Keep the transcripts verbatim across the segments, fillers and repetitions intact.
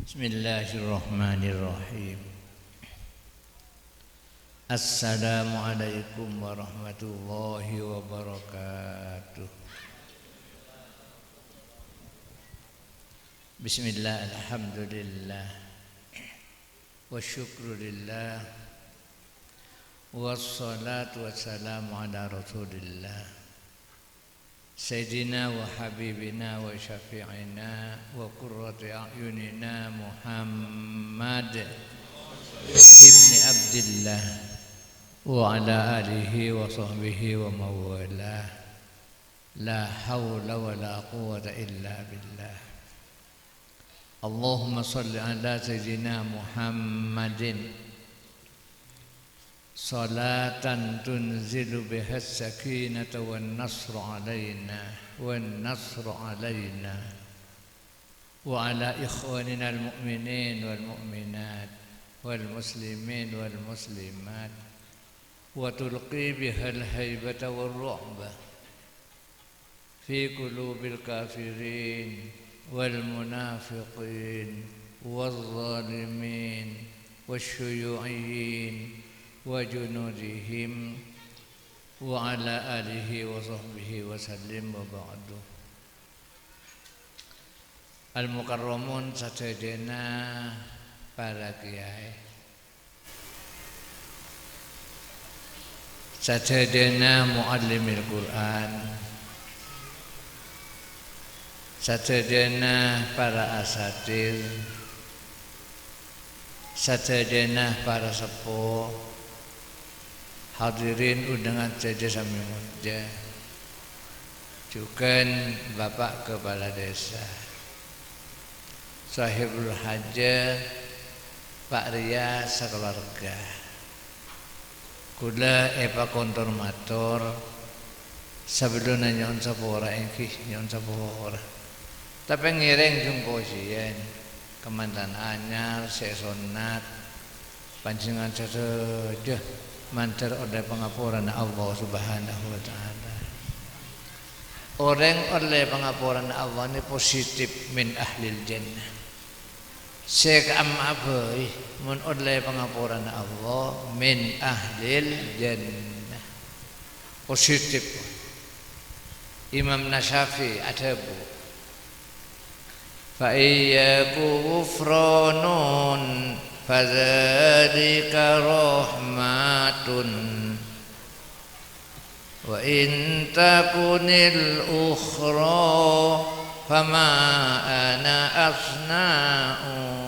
Bismillahirrahmanirrahim. Assalamualaikum warahmatullahi wabarakatuh. Bismillah, alhamdulillah. Wa syukru lillah. Wassalatu wassalamu ala Rasulillah. Sayyidina wa habibina wa syafi'ina wa qurrati a'yunina Muhammad ibni Abdillah wa ala alihi wa sahbihi wa mawalah. La haula wa la quwwata illa billah. Allahumma shalli ala Sayyidina Muhammadin. Salatan tunzilu bihas sakinata wan nasra alaina, wan nasra alaina, wa ala ikhwaninal mu'minin wal mu'minat, wal muslimin wal muslimat, wa tulqi bihal haibata war ru'ba fi qulubil kafirin wal munafiqin waz zalimin wasyuyu'iyyin wa junudihim wa ala alihi wa sahbihi wa sallim, wa ba'du. Al-mukarramun sadhâjâna para kiyaè, sadhâjâna muallimil Qur'an, sadhâjâna para asatidz, sadhâjâna para seppo, hadirin undangan sadhâjâ sami monjhâ, jhughân Bapak Kepala Desa, Sohibul Hajat, Pak Riyas sakalowarga. Kaulâ èpakontor mator, sabellunna nyo'on sapora, èngghi nyo'on sapora. Tapè ngèrèng jhung kojhiyân, kamantan anyar sè èsonnat, panjhennengngan sadhâjâ mandhâr ollè pangaporana Allah Subhanahu wa Ta'ala. Orèng ollè pangaporana Allah nè positif min ahlil jannah. Sè ka'emma'a bhâi, mon ollè pangaporana Allah, min ahlil jannah. Positif. Imam Nasyafi adhâbu, "Fa iyyaku ghufranun, fadzalika rahmatun." "Wa in takunil ukhra fama ana asna'u."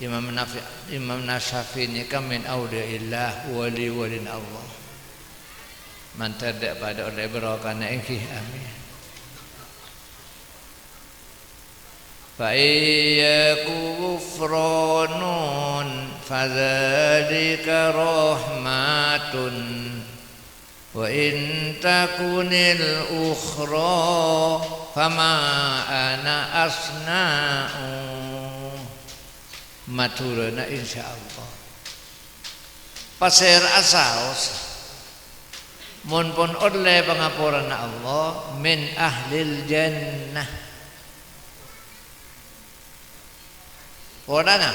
Imam Nafi-, Imam Nasyafi nèka min auliyaillah, wali-walina Allah. Mandhâr dâ' padâ ollè barokana èngghi. Amin. "Fa iyyaku ghufranun, fadzalika rahmatun, wa in takunil ukhra, fama ana asna'u." Madhurâna, insyaallah. Pasèra saos, mon pon ollè pangaporana Allah, min ahlil jannah. Polana,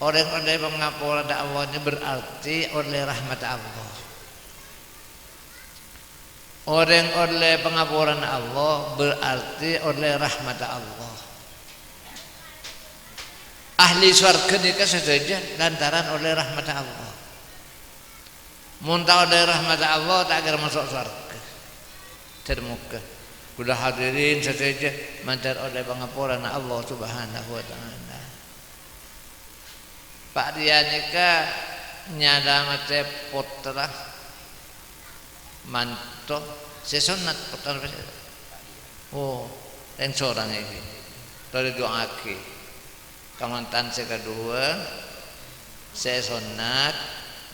orèng ollè pangaporana Allah nè berarti ollè rahmat Allah. Orèng ollè pangaporana Allah berarti ollè rahmat Allah. Ahli sowarghâ nèka sadhâjâ lantaran ollè rahmat Allah. Mon ta' ollè rahmat Allah, ta' kèra maso' sowarghâ. Dhâr moghâ kaulâ hadirin sadhâjâ mandhâr ollè pangaporana Allah Subhanahu wa Ta'ala. Pak Riya nèka nyalamettè pottra, manto, sè sonnat pottra. Oh, rèng sorangnga ghi. Torè du'aaghi. Kamantan sè kaduwâ, sè sonnat,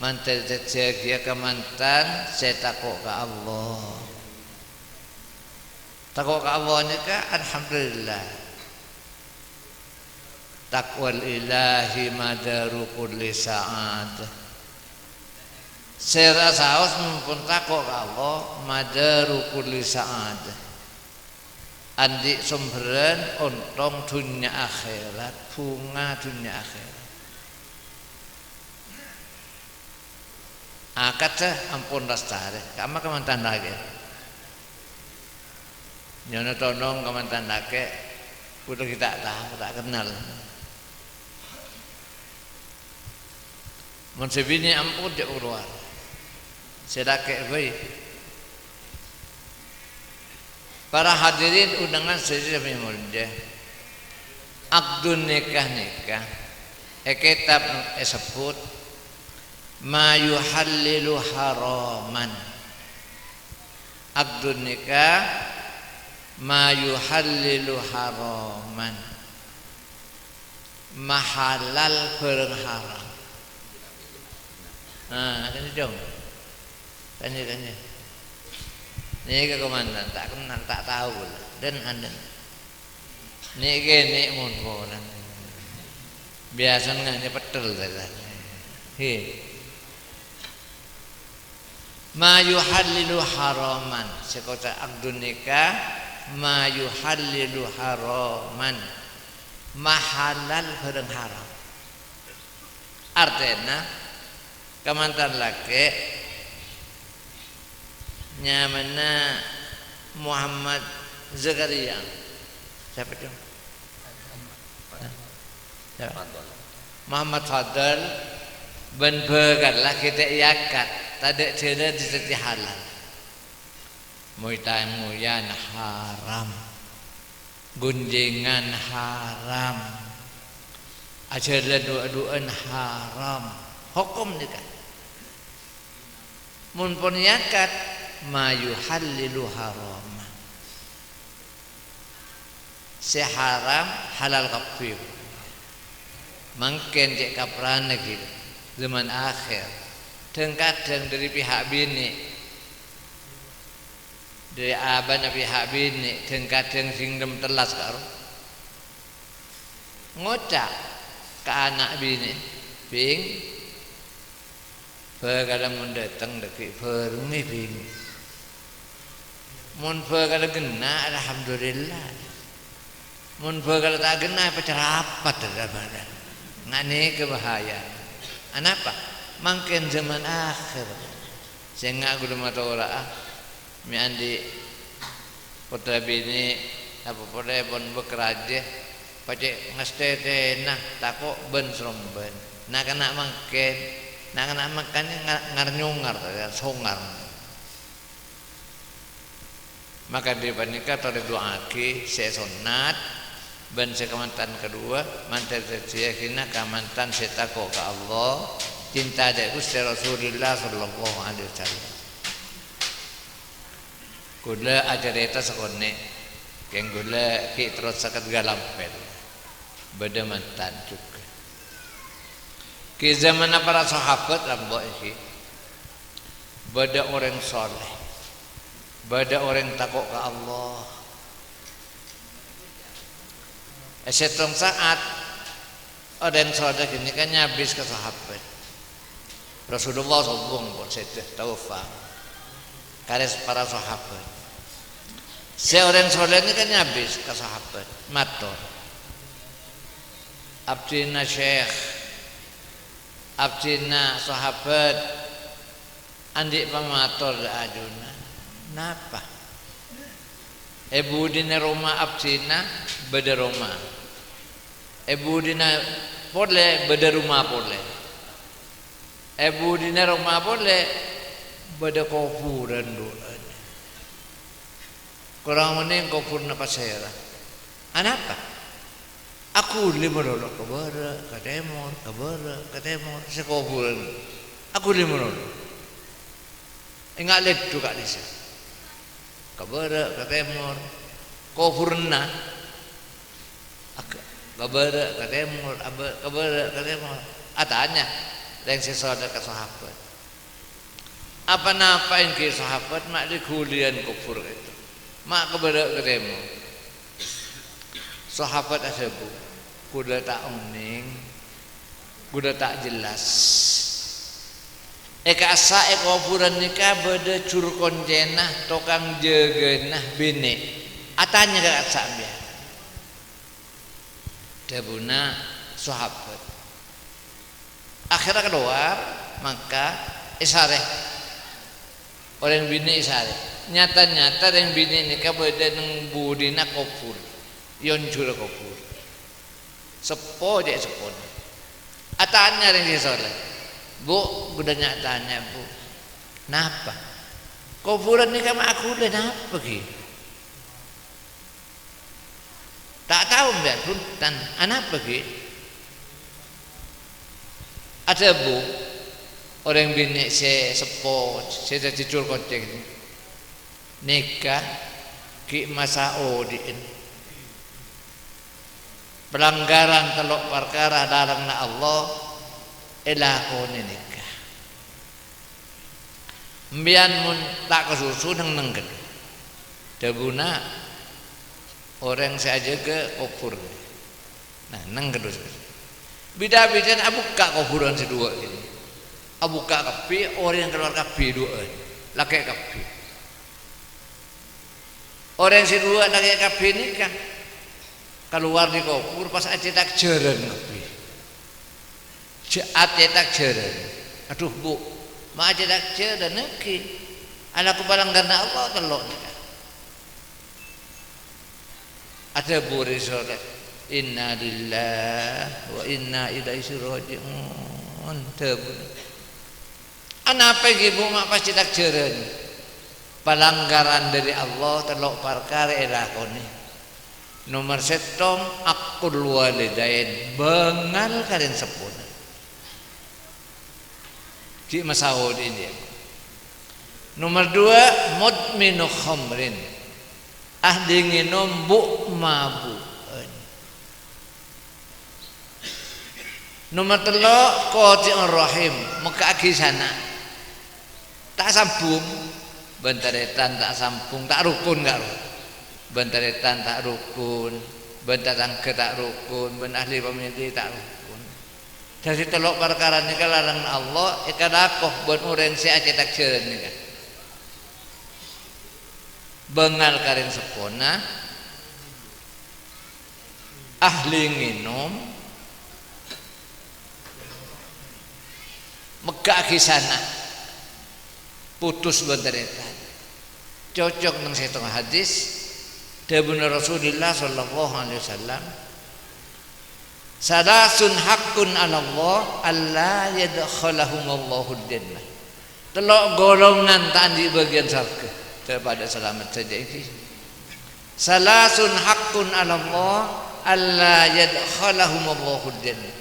mandhâr dhâddhiyâghi kamantan sè tako' ka Allah. Tako' ka Allah nèka, alhamdulillah. Taqwal ilahi madaru kulli sa'adah. Sè rasaos mon pon tako' ka Allah, madaru kulli sa'adah. Andi' sombherran ontong dhunnya akhèrat, bhunga dhunnya akhèrat. Akad sè ampon lastarè, ka'amma kamantan lakè'. Nyono tonong kamantan lakè', kaulâ ghi' ta' tao, ta' kennal. Mon sè binè' ampon jhâ' kalowar. Sè lakè' bhâi. Para hadirin undangan sè sami molja. Akdun nikah nèka è kètab èsebbhut ma yuhallilu haraman. Akdun nikah ma yuhallilu haraman. Mahalal bhârâng haram. Nah, kennèng, Cong. Kennèng, kennèng. Nèka kamantan, ta' kennal, ta' tao kaulâ. Dân-andân. Nè' kènè' mon polana. Biyasana ngennèng pèttel, dân. He. Ma yuhallilu haraman, sè koca' akdun nikah, ma yuhallilu haraman, mahalal bhârâng haram. Artèna, kamantan lakè' nyamana Muhammad Zakaria. Sapa, Cong? Ya. Muhammad Fadl bân bhâkalla ghi' ta' èakad, tadâ' jhâlân sè dhâddhi halal. Moy-tamoyan haram, ghunjhèngan haram, ajhâlân du-, du'ân haram. Hokom nèka. Mon pon èakad, ma yuhallilu harama. Sè haram halal kabbhi. Mangkèn cè' kaprana ghi' zaman akhèr. Dhâng-kadhâng dhâri pihak binè', dhâri abâna pihak binè', dhâng-kadhâng sè nèng tellas karo ngoca' ka ana' binè', "Bhing, bhâkalla mon dâteng dhâggi' bhârengngè, Bhing. Mon bhâkalla ghenna', alhamdulillah. Mon bhâkalla ta' ghenna', èpacarapat dhâddhi bhâreng." Nga' nèka bahayana. Anapa? Mangkèn zaman akhèr. Sènga' ghulâ matora'a, mè' andi' pottra binè', apa polè pon bâk rajâ, pacè' ngastètèna, tako' bân-srombân. Na'-kana' mangkèn, na'-kana' mangkèn nga-, ngar-nyongar, songar. Maka dhâri panèka tolè du'aaghi sè sonnat bân sè kamantan kaduwâ, mantè dhâddhiyâ ghina kamantan sè tako' ka Allah, cinta dâ' Ghustè Rasulullah sallallahu alaihi wasallam. Ghulâ acarèta sakonè', kèng ghulâ ghi' terros sakèt galampèl. Bâdâ mantan jhughân. Ghi' zamanna para sahabat, lambâ' ghi', bâdâ orèng soleh, bâdâ orèng tako' ka Allah. È sèttong sa'at, orèng soleh ghânèka nyabis ka sahabat. Rasulullah sobung pon sèdhâ, tawaffa. Karè para sahabat. Sè orèng soleh nèka nyabis ka sahabat, mator, "Abdhina Syekh, abdhina sahabat, andi' pamator dâ' ajunan." "Napa?" "È budina roma abdhina bâdâ roma. È budina polè bâdâ roma polè. È budina roma polè bâdâ kobhurân duwâ'na. Korang onèng kobhurânna pasèra. Anapa?" "Aghuli malolo ka bârâ', ka tèmor, ka bârâ', ka tèmor, sè kobhurân. Aghuli malolo. Enga' lèdhu ka'dissa'. Ka bârâ', ka tèmor, kobhurânna. Ag-, ka bârâ', ka tèmor, abâ-, ka bârâ', ka tèmor." Atanya rèng sè soleh ka sahabat. Apa-napa èngghi sahabat ma' lè-ghuliyân kobhur ka'dinto? Ma' ka bârâ' ka tèmor? Sahabat adhâbu, "Ghulâ ta' onèng, ghulâ ta' jelas." È ka'assa' è kobhurân nèka bâdâ juru koncèna, tokang jâgâna binè'. Atanya ka ka'assa' sampèyan. Dhâbuna sahabat. Akhèrra kalowar, maka èsarè. Orèng binè' èsarè. Nyata-nyata rèng binè' nèka bâdâ neng budina kobhur. È onjhurra kobhur. Seppo cè' seppona. Atanya rèng sè solè. "Bu'," ghulâ nya-tanya, "Bu'. Napa? Kobhurân nèka ma' aghulâ napa, ghi?" "Ta' tao, mbèyan, bhunten. Anapa, ghi?" Adhâbu orèng binè' sè seppo, sè dhâddhi juru koncèna, "Nèka ghi' masa odi'na. Palanggaran tello' parkara laranganna Allah èlakonè nèka." "Empèyan mon ta' kasusu neng-neng ghâllu," dhâbuna orèng sè ajâgâ kobhur. Nah, neng ghâllu. Bidhâ-bidhâna abukka' kobhurân sè duwâ' kènè'. Abukka' kabbhi, orèng kalowar kabbhi duwâ'ân. Lakè' kabbhi. Orèng sè duwâ' lakè' kabbhi nèka kalowar dâri kobhur pas acètak jhârân kabbhi. Jâ-, acètak jhârân. "Adhu, Bu', ma' acètak jhârân nèka? Alako palanggaranna Allah tello' nèka." Adhâbu rèng solè, "Inna lillahi wa inna ilaihi raji'un," dhâbuna. "Anapa ghi, Bu', ma' pas cètak jhârân?" "Palanggaran dâri Allah tello' parkara èlakonè. Nomer sèttong, aqqul walidain, bângal ka rèng seppona. Ghi' masa odi'na." Nomer duwâ', mudminu khamrin, ahli ngènom bu'-mabu'ân. Nomer tello', qati'ur rahim, mèkka'aghi sana'. Ta' sambung, bân tarètan ta' sambung, ta' rokon karo. Bân tarètan ta' rokon, bân tatangghâ ta' rokon, bân ahli pamèlè ta' rokon. Dhâddhi tello' parkara nèka larangan Allah èkalako bân orèng sè acètak jhârân nèka. Bângal ka rèng seppona, ahli ngènom, mèkka'aghi sana', putus bân tarètan. Cocok neng sèttong hadis, dhâbuna Rasulullah sallallahu alaihi wasallam, "Salasun haqqun 'alallah alla yadkhalahumallahu al-jannah." Tello' golongan ta' andi' bâgiyân sowarghâ, daripada salamet saja èngghi. "Salasun haqqun 'alallah alla yadkhalahumallahu al-jannah."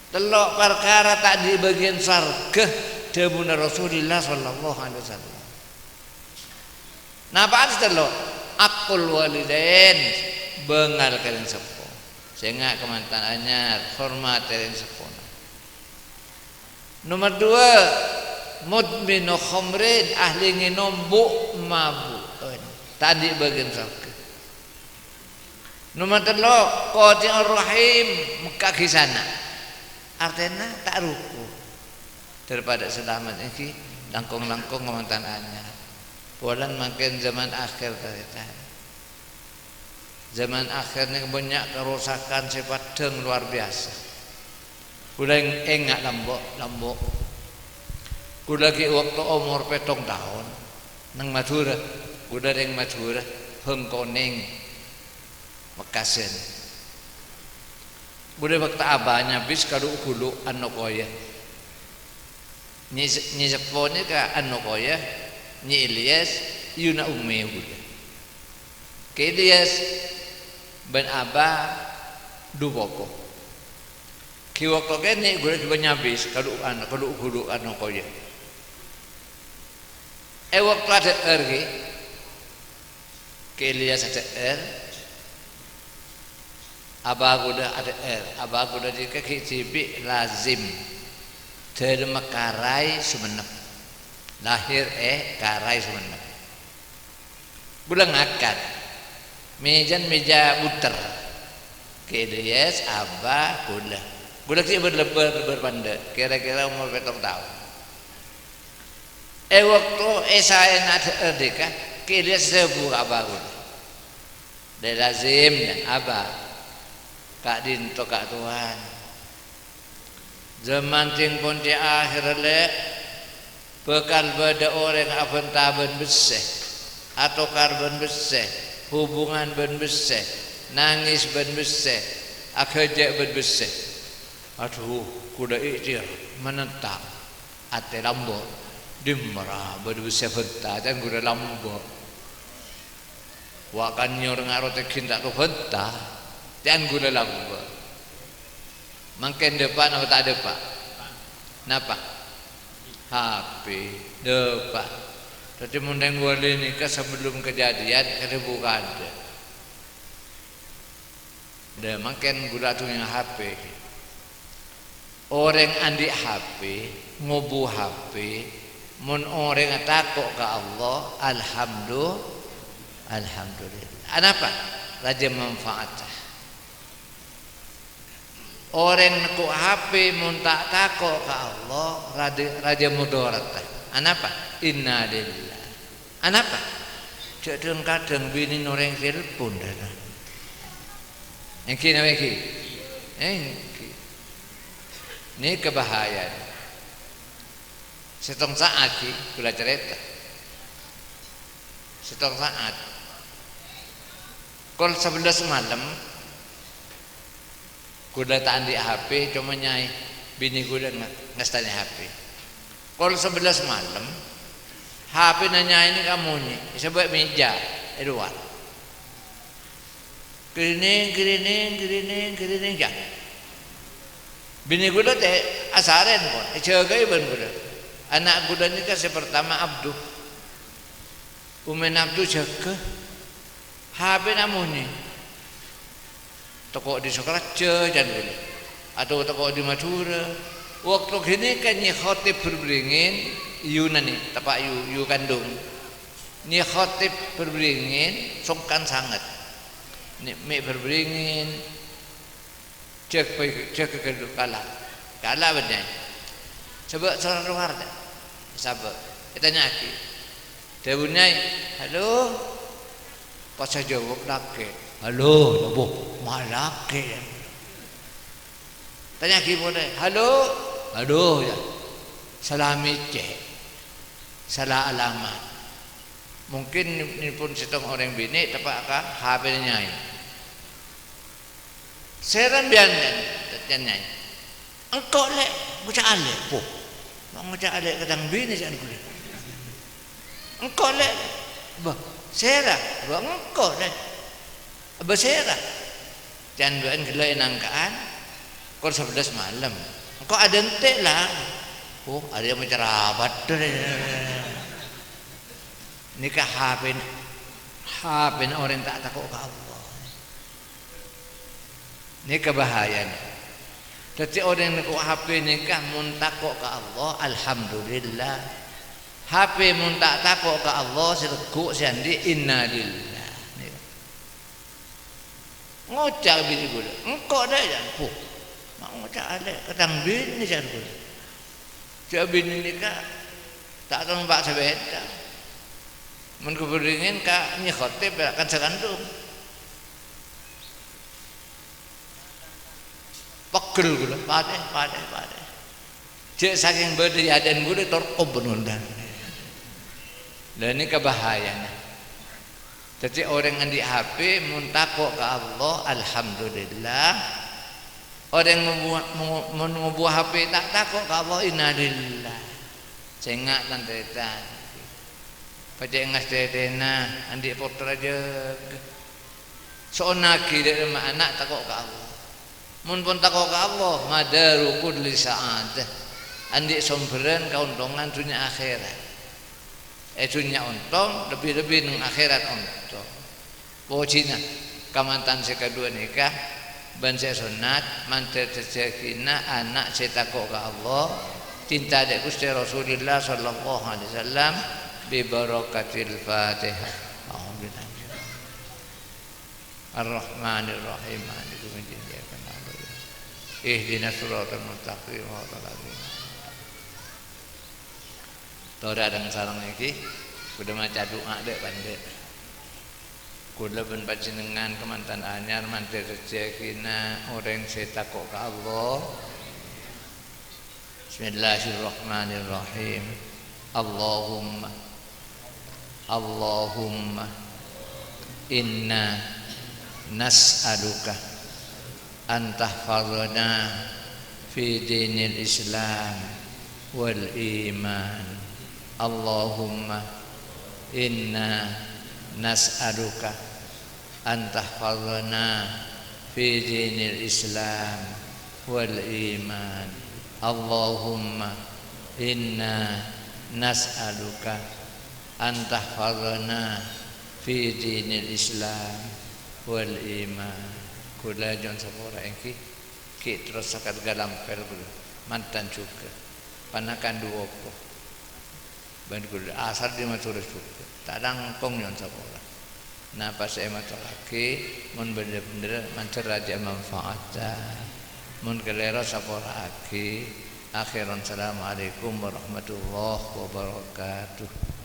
Tello' parkara ta' andi' bâgiyân sowarghâ, dhâbuna Rasulullah sallallahu alaihi wasallam. Napa'an sè tello'? Aqqul walidain, bângal ka rèng seppo. Sènga' ka mantan anyar, hormatè rèng seppona. Nomer duwâ', mudminu khamrin, ahli ngènom bu'-mabu'ân. Ta' andi' bâgiyân sowarghâ. Nomer tello', qati'ur rahim, mèkka'aghi sana'. Artèna ta' roko. Daripada salamet èngghi, langkong-langkong ka mantan anyar. Polana mangkèn zaman akhir, tarètan. Zaman akhir nèka bânnya' karosakan sè paddhâng lowar biyasa. Ghulâ èng-, ènga' la embu', la embu'. Ghulâ ghi' bâkto omor pèttong taon, neng Madhurâ. Ghulâ rèng Madhurâ, Bhângkonèng, Mekkasân. Ghulâ bâkto abâ nyabis ka lu'-ghulu' Anokoya. Nyi-, Nyi Seppo nèka Anokoya, Nyi Ilyas, iyuna ummè ghulâ. Kè Ilyas bân abâ du popo. Ghi' bâkto kènè' ghulâ ghibâ nyabis ka lu-, an-, ka lu'-ghulu' Anokoya. È bâkto adhâ'âr ghi, Kè Ilyas adhâ'âr, abâ ghulâ adhâ'âr, abâ ghulâ nèka ghi' dhibi' lazim, dhâlemma Karai Songennep, lahir è Karai Songennep. Ghulâ ngakan, mèjâna mèjâ bhuter, Kè Ilyas, abâ, ghulâ. Ghulâ ghi' bâr-lebbâr, lebbâr pandâ', kèra-kèra omor pèttong taon. È bâkto èsaèna dhâ-, dhika, Ki Ilyas dhâbu ka abâ' ghulâ, "Lè, lazim, Aba, ka'dinto ka' towan. Jhâman sèngko' cè' akhèr, Lè', bhâkal bâdâ orèng abhânta bân bessè, atokar bân bessè, hubungan bân bessè, nangès bân bessè, aghâjâ' bân bessè." Adhu, ghulâ ècèr, manenta', atè lambâ'. "Dimma ra bâdâ bessè bhânta, can ghulâ lambâ'. Wa' kan nyor ngaro tèghin ta' tobhânta, can ghulâ lambâ'." Mangkèn dâpa' napa ta' dâpa'? Napa? H P, dâpa'. Dhâddhi mon rèng wali nèka sabellunna kajhâdhiyân kadhâbu kadâ'. Dâ, mangkèn ghulâ adhungngèng H P. Orèng andi' H P, ngobu H P, mon orèngnga tako' ka Allah, alhamdu-, alhamdulillah. Anapa? Rajâ manfaata. Orèng nekko' H P mon ta' tako' ka Allah, rajâ, rajâ mudhârata. Anapa? Innalillah. Anapa? Jhâ' dhâng-kadhâng binèna orèng telpon, dhâ. Èngghi napa èngghi? Èngghi. Nèka bahayana. Sèttong sa'at ghi, ghulâ carèta. Sèttong sa'at. Kol sabellâs malem, ghulâ ta' andi' H P, coma nyaè binè ghulâ nga-, ngastanè H P. Kol sabellâs malem, H P-na nyaè nèka monyè, èsabâ' mèja è lowar. Grinèng, grinèng, grinèng, grinèng, yâ. Binè ghulâ ta' asarèn, pon, èjâgâi bân ghulâ. Ana' ghulâ nèka sè partama Abdu. Omèna Abdu jâgâ, H P-na monyè. Tako' dâri Sokaraja, can ghulâ. Atau tako' dâri Madhurâ. Bâkto ghânèka nyè khotib bârbârângan, yuna nè, teppa' yu, yu kandung. Nyè khotib bârbârângan, songkan sanget. Nè, mè' bârbârângan. Jâgâ, jâgâ ghâllu, kala. Kala bânnè. Sabâ' soro lowar, jâ. Sabâ'. Ètanya'aghi. Dhâbuna nyaè, "Halo?" Pas ajâwâb lakè'. "Halo, napa? Ma' lakè', yâ." Tanya'aghi polè, "Halo?" "Halo, yâ." Sala mècè'. Sala alamat. Mungkin nè-, nèpon sèttong orèng binè' teppa' ka H P-na nyaè. "Sèra sampèyan, can, can nyaè?" "Engko', Lè', ngoca' alè'." "Poh, ma' ngoca' alè' ka tang binè', can ghulâ." "Engko', Lè'." "Bâ, sèra?" "Bâ, engko', Lè'." "Bâ, sèra?" "Can bâ'na ghellâ' è nangka'an, kol sabellâs malem. Engko' adânte', la." "Oh, arèya macarawat, Lè'." Nèka H P-na, H P-na orèng ta' tako' ka Allah. Nèka bahayana. Dhâddhi orèng nekko' H P nèka mon tako' ka Allah, alhamdulillah. H P mon ta' tako' ka Allah, sè tegghu' sè andi', innalillah. Nèka. Ngoca' binè ghulâ, "Engko', Lè', yâ." "Poh, ma' ngoca' alè' ka tang binè," can ghulâ. Jâ' binè nèka ta' tao numpa' sapèda. Mon kabhârengngèn ka nyè khotib, yâ, kan sakandung. Pegghel ghulâ, "Patè, patè, patè." Jâ' sakèng bâdâ è adâ'na ghulâ, torkop bân ondang. Lah, nèka bahayana. Dhâddhi, orèng andi' H P, mon tako' ka Allah, alhamdulillah. Orèng ngobu-, ngo-, mon ngobu H P ta' tako' ka Allah, innalillah. Sènga', tan-tarètan. Pajhât ngastètèna, andi' pottra jâgâ. So'onnaghi dâ' remma ana' tako' ka Allah. Mon pon tako' ka Allah, madaru kulli sa'adah. Andi' sombherrân kaontongan dhunnya akhèrat. È dhunnya ontong, lebbi-lebbi neng akhèrat ontong. Pojhina, kamantan sè kaduwâ nèka, bân sè sonnat, mandhâr dhâddhiyâghina ana' sè tako' ka Allah, cinta dâ' Ghustè Rasulillah sallallahu alaihi wasallam, bi barakatil Fatihah. A'udzubillahi minasyaitonir rajim. Ar-Rahmanir Rahim. Maliki yaumiddin. Iyyaka na'budu wa iyyaka nasta'in. Ihdinas siratal mustaqim. Shiratal ladzina Torè reng-sareng ènggi, kaulâ maca du'a dâ' pandâ'. Kaulâ bân panjhennengngan kamantan anyar mandhâr rejhekkèna orèng sè tako' ka Allah. Bismillahirrahmanirrahim. Allahumma, Allahumma inna nas'aluka an tahfazana fi dinil Islam wal iman. Allahumma inna nas'aluka an tahfazana fi dinil Islam wal iman. Allahumma inna nas'aluka an tahfazana fi dinil Islam wal iman. Kaulâ nyo'on sapora ènggi, ghi' terros sakat galampèl kaulâ, mantan jhughân. Panakan duwâ' po. Bân kaulâ asal di Madhurâ jhughân. Ta' langkong nyo'on sapora. Napa sè èmatorraghi, mon bhender-bhender mandhâr rajâ manfaat. Mon kalèro sapora'aghi. Akhèran, assalamualaikum warahmatullahi wabarakatuh.